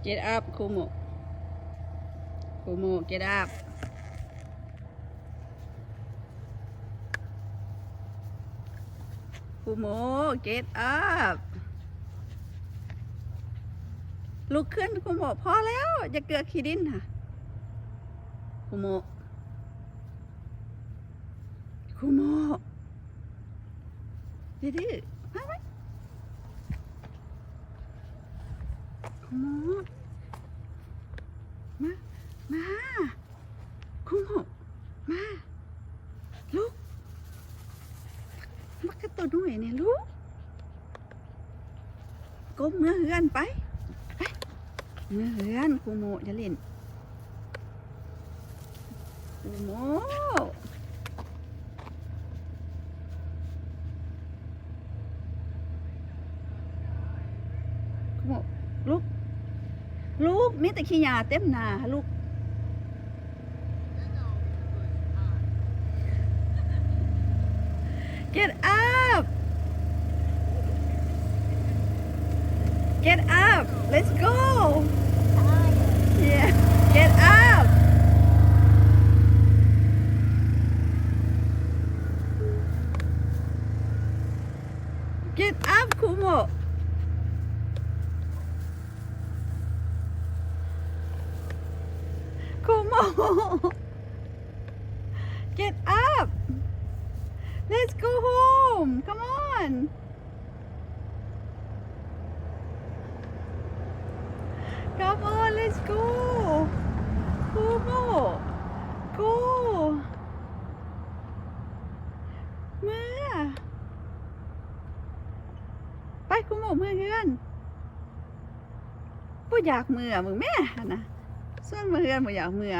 Get up ຄູໂມະ ຄູໂມະ get up ຄູໂມະ get up ລຸກຂຶ້ນ ຄູໂມະ ພໍແລ້ວ ຢ່າເກືອກຂີ້ດິນຫັ້ນ ຄູໂມະ ຄູໂມະ ດື້ໆ ມາໄວ ຄູໂມະ ມາ ມາ ຄູໂມະ ມາ ລຸກ ມາກັບໂຕໜ້ອຍນີ້ ລຸກ ກົ້ມເມືອເຮືອນໄປ ໄປ ເມືອເຮືອນ ຄູໂມະ ຢ່າຫຼິ້ນ ຄູໂມະ ຄູໂມະ ລຸກ ລຸກ ມີແຕ່ຂີ້ຫຍ້າເຕັມໜ້າ ລຸກ Get up! Get up! Let's go! Yeah, get up! Get up, ຄູໂມະ ຄູໂມະ Get up! Let's go home! Come on! Come on, let's go! ຄູໂມະ Go! ເມືອ ໄປ ຄູໂມະ ເມືອເຮືອນ ບໍ່ຢາກເມືອ ເບິ່ງແມ້ຫັ້ນນະ ຊວນເມືອເຮືອນ ບໍ່ຢາກເມືອ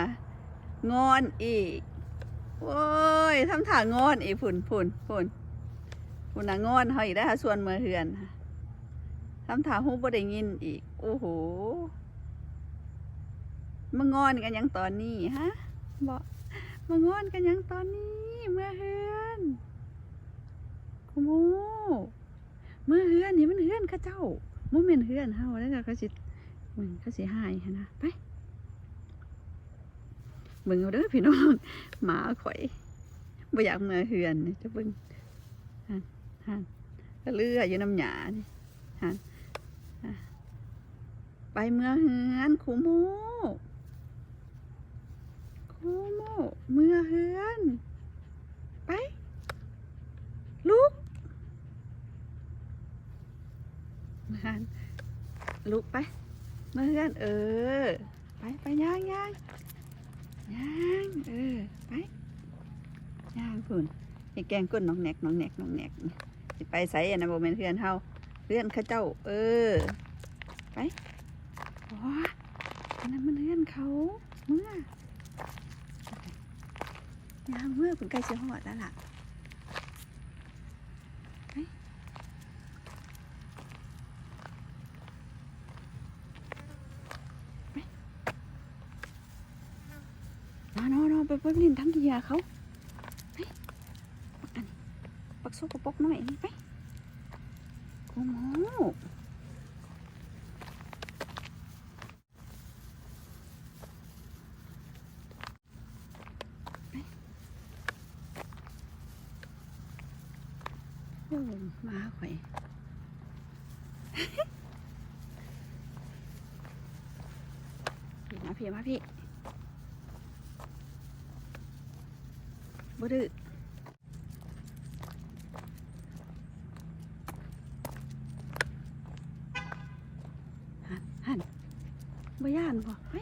ງອນອີກ ໂອ້ຍ ທຳທ່າງອນອີກ ພຸ້ນ ພຸ້ນ ພຸ້ນ ພຸ້ນນະ ງອນເຮົາອີກໄດ໋ ເຮົາຊວນເມືອເຮືອນ ທຳທ່າຫູບໍ່ໄດ້ຍິນອີກ ໂອ້ໂຫ ມາງອນກັນຫຍັງຕອນນີ້ ຮະ ເບາະ ມາງອນກັນຫຍັງຕອນນີ້ ເມືອເຮືອນ ຄູໂມະ ເມືອເຮືອນ ນີ້ມັນເຮືອນເຂົາເຈົ້າ ບໍ່ແມ່ນເຮືອນເຮົາເດ້ ເຂົາຊິ ເຂົາຊິຮ້າຍຫັ້ນນະ ໄປ ເບິ່ງເອົາເດີພີ່ນ້ອງ ໝາຂ້ອຍ ບໍ່ຢາກເມືອເຮືອນ ເຈົ້າເບິ່ງ ຫັ້ນ ຫັ້ນ ກະເລືອຢູ່ນຳຫຍ້ານີ້ ຫັ້ນ ອ່າ ໄປເມືອເຮືອນ ຄູໂມະ ຄູໂມະ ເມືອເຮືອນ ໄປ ລຸກ ເມືອເຮືອນ ລຸກໄປ ເມືອເຮືອນ ເອີ ໄປ ໄປ ຍ່າງ ຍ່າງ ຍ່າງ ເອີ ໄປ ຍ່າງພຸ້ນ ເຮັດແກງກົ້ນໜອກແໜກ ໜອກແໜກ ໜອກແໜກ ຊິໄປໃສ ອັນນັ້ນບໍ່ແມ່ນເຮືອນເຮົາ ເຮືອນເຂົາເຈົ້າ ເອີ ໄປ ໂອ້ ອັນນັ້ນມັນເຮືອນເຂົາ ເມືອ ຍ່າງເມືອ ເພິ່ນໃກ້ຊິຮອດແລ້ວລະ ໄປ ໄປ ນອ ນອ ນອ ໄປ ໄປຫຼິ້ນທາງຂີ້ຫຍ້າເຂົາ ໄປ ບັກອັນ ບັກສົກກະປົກນ້ອຍນີ້ ໄປ ໂອ້ໂຫ ໂອ້ ມາຫາຂ້ອຍ ມາພີ້ ມາພີ້ ບໍ່ດື້. ຫັ້ນ ຫັ້ນ ບໍ່ຢ້ານບໍ່? ໄປ.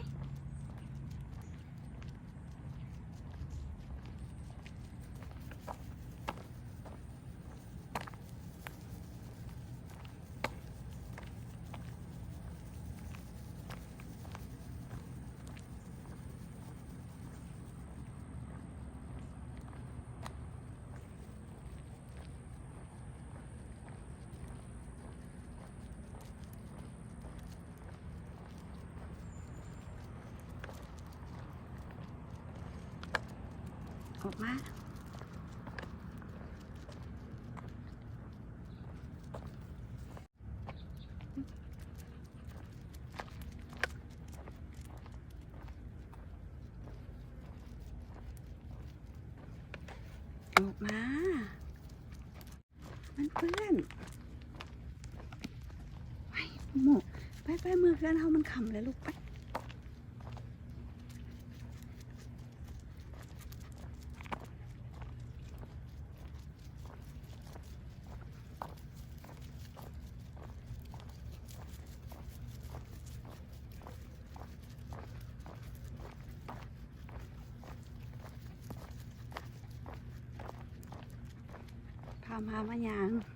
ອອກມາ. ໄປໆ ເມືອເຮືອນເຮົາ ມັນຄ່ຳແລ້ວລູກ ໄປ. ພາມາ ມາຍ່າງ